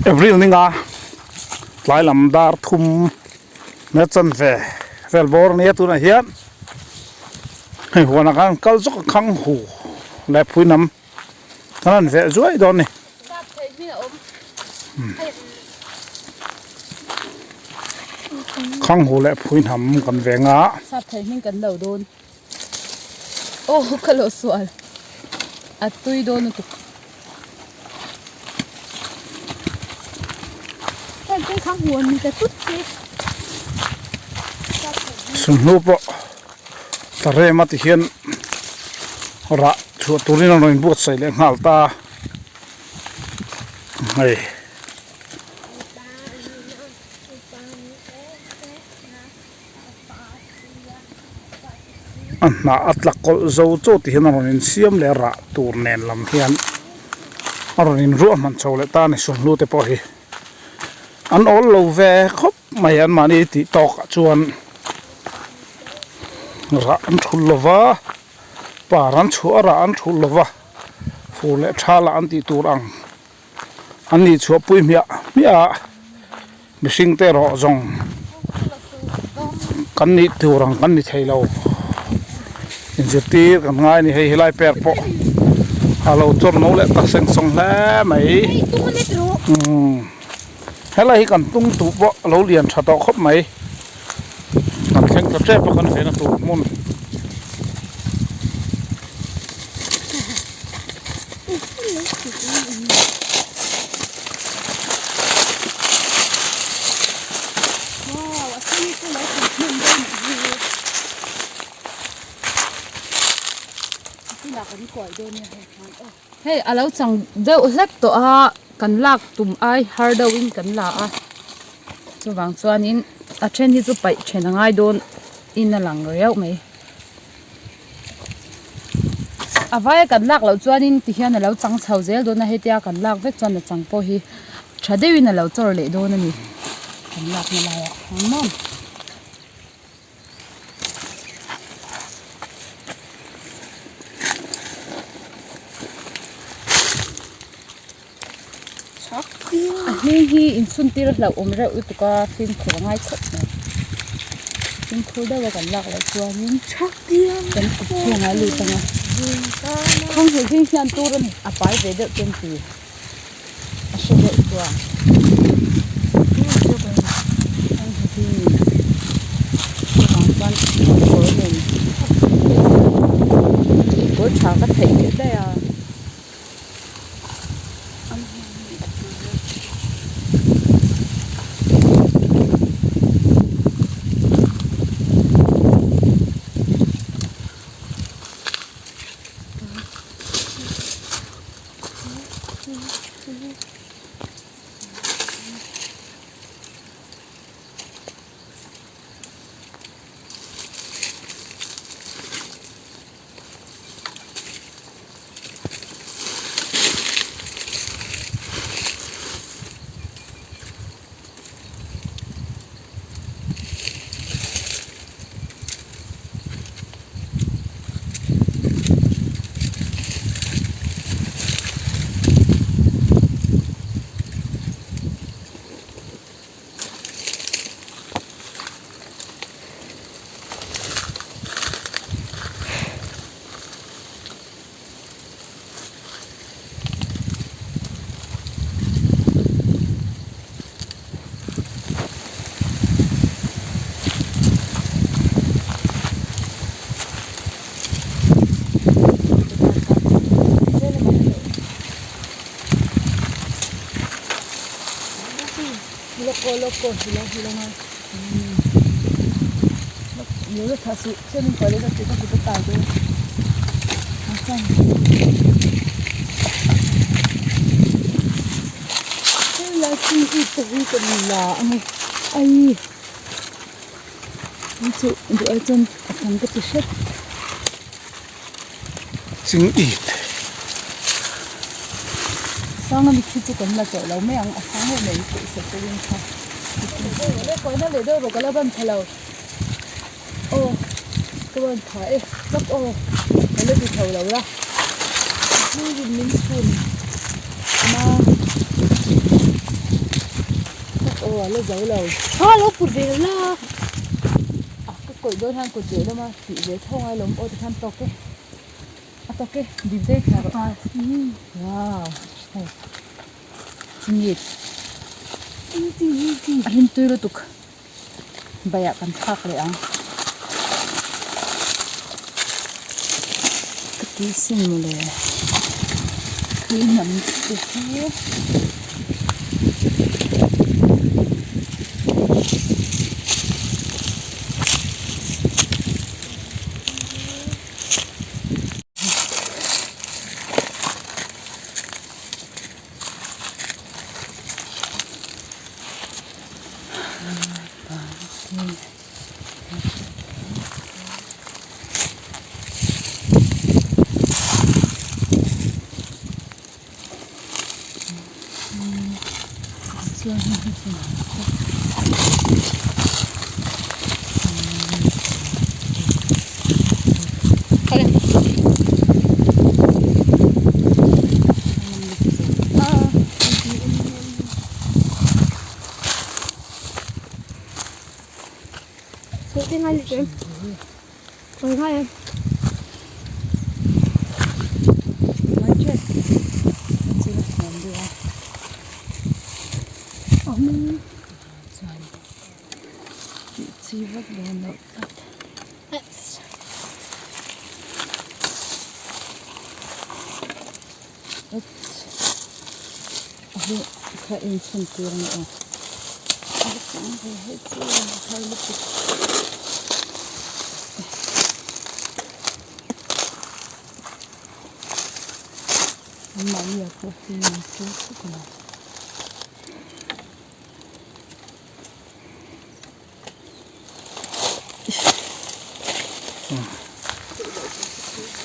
April ninga tlai lam dar thum na chanve vel bawr ania tunah hian hei huanah khan kal zawk a khang hu leh phui nam kan han veh zuai dawn a ni. Khang hu leh phui nam kan veng a. Aw ka lo sual a tui dawn lutuk. Sumhnu pawh ta rem a ti hian rah chhuah turin a rawn inbuatsaih leh nghal ta hei. A hnah a tla kawlh zo chaw ti hian a rawn insiam leh a rah tur nen lam hian a rawn inruah hman chho leh ta a ni sumhlu te pawh hi an awl lo ve khawp mai an mahni tih tawk ah chuan rah an thul lo va par an chhuah a rah an thul lo va fur leh tha lah an tih tur ang an nih chhuah pui hmiah hmiah a mihring te erawh zawng kan nih tur ang kan ni thei lo inzirtir kan ngai a ni hei helai per pawh a lo chawr no leh tak seng sawng hle mai umm helai hi kan tung tuh pawh a lo lian tha tawh khawp mai kan thleng ta tep a kan vehna tur hmun. Hei a lo chang deuh hlek tawh a kan lak tum ai har deuh in kan la a chuvang chuanin a then hi chu paih then a ngai dawn in a lang riau mai. A vaia kan lak loh chuanin tihian a lo chang chho zel dawn a hetia kan lak vek chuan a chang pawh hi tha deuhin a lo chawr leh dawn a ni kan lakna laiah khan maw. A hming hi inchhun tir a hlauhawm reuh lutuk a fimkhur a ngai khawp mai fimkhur deuh a kan lak loh chuanin kan kut chhungah a lut ang a khang hmuh hlim hian tur a ni a pai ve deuh ten ti a hre deuh chuan chuvang chuan kawr nen kawr tha ka theih leh daih a. Ching it. Sanga mitthi chu kan la tawh lo mai ang a sang em mai tih sa turin kha kawina leh deuh rawh ka la ban pha lo aw ka ban pha e chak aw ka la ti tho lo la min chhun a. la zo lo. Ha lo put ve lo la. A ka kawih dawn hian kut lehlam a tih ve tho ngai lo aw tikhan tawk e. A tawk e dik daih thla rawh. Wow hei chingit a rim tui lutuk baiah kan thlak leh ang. Ka tui sin mawle tui hnam te hi.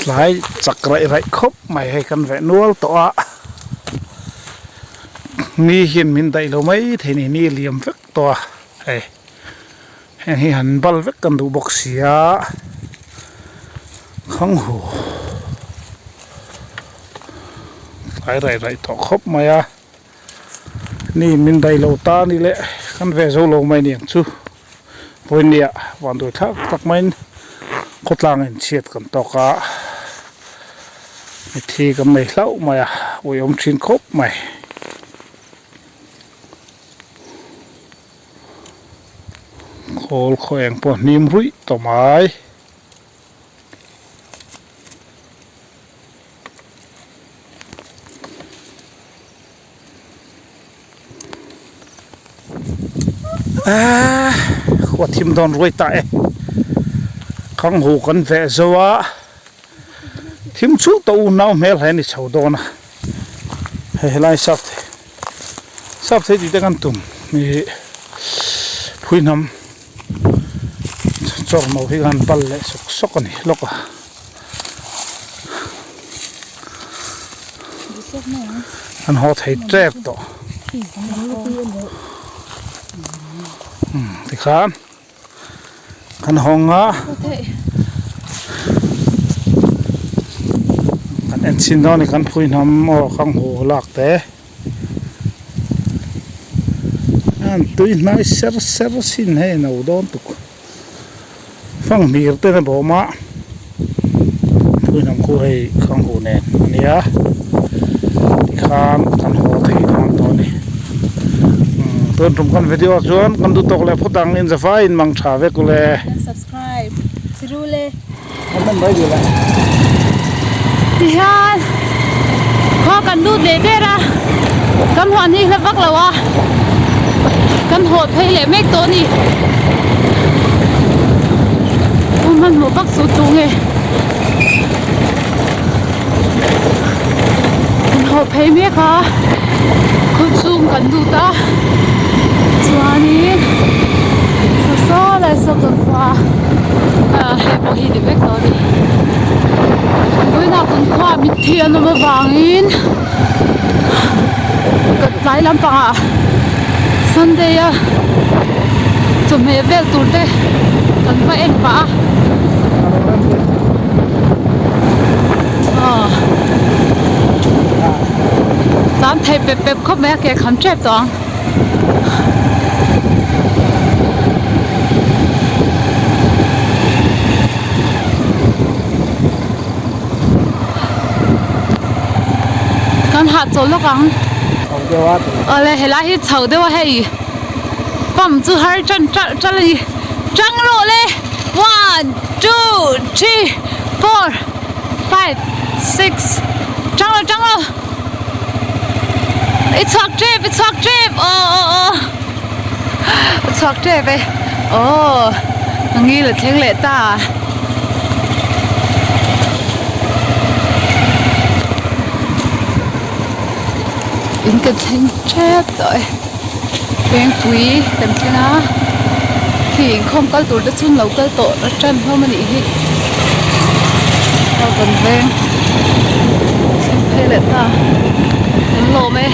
Tlai chak raih raih khawp mai hei kan veh nual tawh a ni hian min daih lo mai thei ni ni liam vek tawh a hei heng hi han bal vek kan duh bawk si a khang hu tlai raih raih tawh khawp mai a. Ni min dai lo ta ni le kan ve zo lo mai niang chu vawinia vanduai thlak tak maiin khawtlang in chhiat kan tawk a mitthi kan nei hlauh mai a uiawm thin khawp mai. Khawl khaw eng pawh hnim ruih tawh mai. Aaa khua thim dawn ruai ta e khang hu kan veh zo a thim chhung tawh u nau hmel he ni chho dawn a hei helai sap thei sap thei tih te kan tum ih phui hnam. Chawrno hi khan bal leh sawk sawk a ni lawk a. An haw thei tep tawh. Tikhan kan hawng a. Kan en chhin dawn a ni kan phui hnam aw kang hu lak te. An tui hnai ser ser sin hei no dawn tuk fang hmir ten a bawm a tui hnam khu hei khang hu nen a nia tikhan kan haw thei dawn tawh a ni tun tum kan video ah chuan kan duh tawk leh phawt ang in zafai in mang tha vek ule. Subscribe Sirule. Tihian khua kan lut leh der a, kan huan hi hla vak lo a, kan haw phei leh mek tawh a ni. U hmanhmawh vak chu tu nge? Kan haw phei mek a, khaw chhung kan lut a, chuanin saw saw lai saw kan khua ah hei pawh hi ni vek tawh a ni. Vawiinah kan khua mitthi an awm avangin ka tlai lampangah Sunday a chawhmeh vel tur te kan va en pah a. Tlan thei pep pep khawp mai a ke kham tep tawh ang. hahchawl lawk ang. Awle helai hi chho deuh a hei pump chu har tan ṭalh ṭalh a ni. Ṭang rawh le one two three four five six ṭang rawh ṭang rawh i chhuak ṭep i chhuak ṭep aw aw aw a chhuak ṭep e aw a ngil a thleng leh ta. In kan thleng tep tawh e vengpui kan thleng a khi inkhawm kal tur te chu an lo kal tawh a tan hlawm a nih hi aw kan veng thleng phei leh ta kan lawm e.